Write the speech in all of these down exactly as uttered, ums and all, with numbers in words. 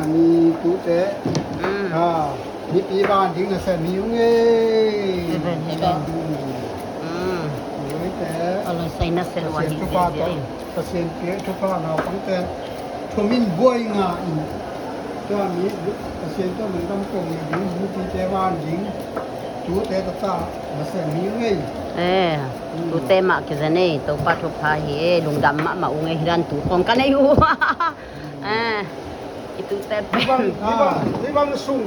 Ni tute. Mm. Ah, mipi van ding nasem hi ung ei. Heaven, heaven. Mm. Mm. Tuate. A loi sai nasem lua hi. Pasian thupha tawh, Pasian piak thupha naupangte thumin buai nga in. Tua mi Pasian tawh lungdam kong na ding, mipite van ding. Tute tata nasem hi ung ei. Eh, mm, tute mah kizen ei, Topa thupha hi ei, lungdam mahmah ung ei, hi dan tu khong ka nei uh. Eh, i tute pen. Hih bang, hih bang, hih bang sung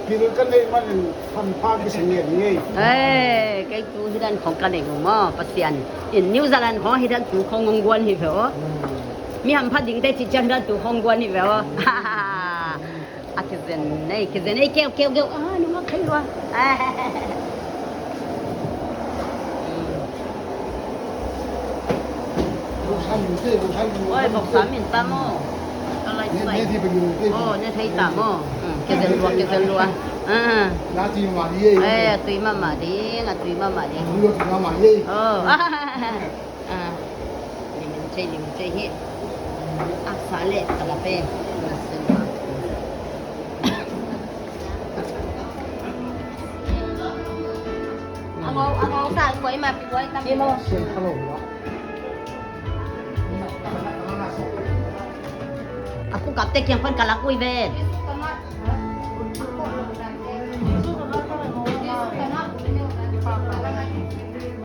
pil ka neih manin hampha kisa ngen ngei. Eh, kei tu hi dan khong ka neih uh maw, Pasian in New Zealand khong hi dan tu khong hong guan hi ve aw. Hmm. Mi hampha dingte cih ciang hi dan tu khong guan hi ve aw. A kizen ei, kizen ei, keu, keu, keu. Ah, nungak thei lua. Oi, voksa min tam aw. Ka lai sai. Oh, ne thei tam aw. Mm, kizen lua, kizen lua. Ah. Eh, a tui mahmah ding, a tui mahmah ding. Oh. Ah, lim in cei, lim in cei hi. Aksa le kalape. Amau, amau sa koi ma pi koi tam. A pu kapte kiang pan kalak ui ven.